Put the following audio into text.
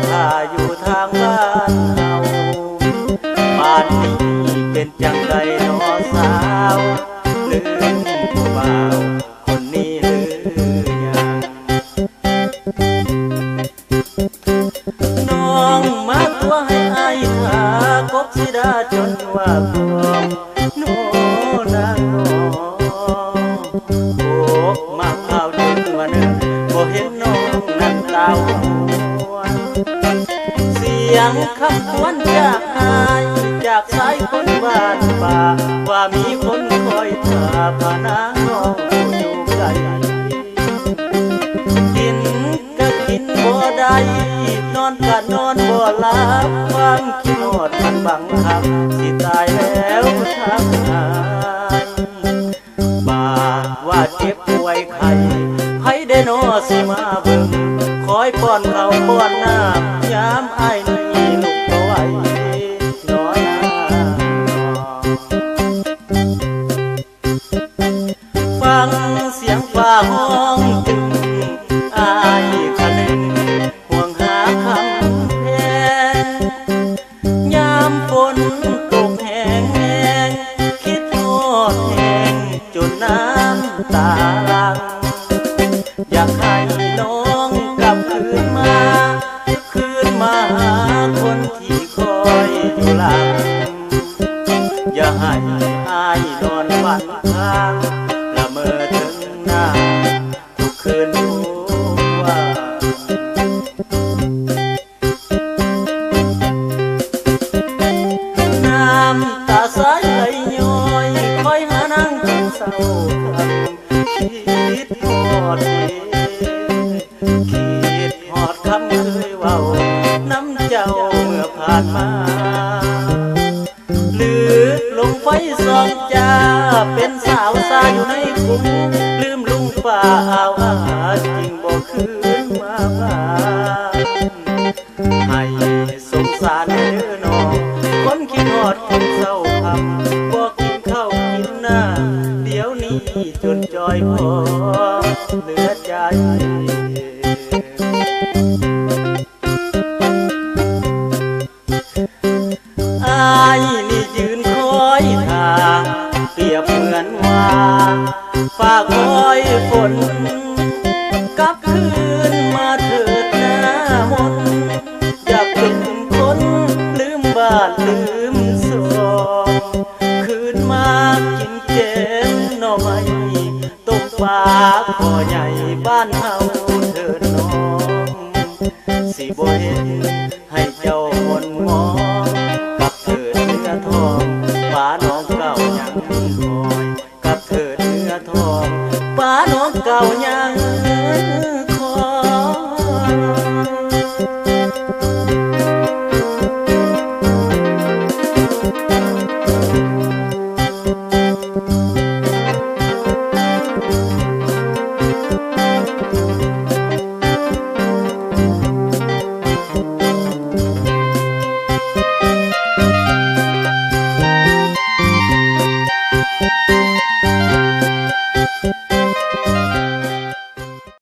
ຖ້າຢູ່ທາງບ້ານເຮົາ ປານນີ້ເປັນຈັ່ງໃດນໍສາວ ລືມຜູ້ບ່າວຄົນນີ້ຫຼືຍັງ? ນ້ອງມາຕົວະໃຫ້ອ້າຍຖ້າ ກົບສີດາຈົນວ່າພວງ ໂນນາງນ້ອງ ກົບມາພາວຈົນວ່າເນີ່ງ ບໍ່ເຫັນນ້ອງນັ້ນຕາຫວນ. ສຽງຄຳຄວນຈາກອ້າຍ ຈາກຊາຍຄົນບ້ານປ່າ ວ່າມີຄົນຄອຍຖ້າ ພານາງນ້ອງຜູ້ຢູ່ໄກ. ກິນກະກິນບໍ່ໄດ້ ນອນກະນອນບໍ່ຫຼັບ ຄວາມຄິດຮອດມັນບັງຄັບ ຊິຕາຍແລ້ວທາງອ້າຍ. ບາດວ່າເຈັບປ່ວຍໄຂ້ ໃຜແດ່ນໍຊິມາເບິ່ງ ຄອຍປ້ອນເຂົ້າປ້ອນນ້ຳ ຍາມອ້າຍນີ້ລຸກບໍ່ໄຫວ ນອນນາ ຟັງສຽງຟ້າຮ້ອງຕຶງ ອ້າຍຄະນຶງຫ່ວງຫາຄຳແພງ. ຍາມຝົນຕົກແຮງໆ ຄິດຮອດແຮງຈົນນ້ຳຕາຫຼັ່ງ. ຢາກໃຫ້ນ້ອງກັບຄືນມາ ຄືນມາຫາຄົນທີ່ຄອຍຢູ່ຫຼັງ. ຢ່າໃຫ້ອ້າຍນອນຝັນຄ້າງ ລະເມີເຖິງນາງທຸກຄືນທຸກວັນ. ນ້ຳຕາຊາຍໄຫຼຍ້ອຍ ຄອຍຫານາງຈົນເຊົ້າຄ່ຳ ຄິດຮອດເດ ຄິດຮອດຄຳເຄີຍເວົ້ານຳເຈົ້າເມື່ອຜ່ານມາ. ລືມລົງໄຟສອງຈາ ເປັນສາວຊາຢູ່ໃນກຸງ ລືມລຸງປ້າອາວອາ ຈຶ່ງບໍ່ຄືນມາບ້ານ. ໃຫ້ສົງສານເດີນ້ອງ ຄົນຄິດຮອດຄົນເສົ້າຄ່ຳ ບໍ່ກິນເຂົ້າກິນນ້ຳ ດຽວນີ້ຈົນຈ່ອຍພ້ອມເຫຼືອໃຈ. ອ້າຍນີ້ຢືນຄອຍຖ້າ ປຽບເໝືອນວ່າຟ້າຄອຍຝົນ ກັບຄືນມາເທີດໜ້າມົນ ຢາກເປັນຄົນລືມບ້ານລືມຊ່ອງ ຄືນມາກິນແກງໜໍ່ໄມ້ ຕົ້ມປາຂໍໃຫຍ່ບ້ານເຮົາເທີດນ້ອງ ຊິບໍ່ເຮັດໃຫ້ເຈົ້າໝົນໝອງ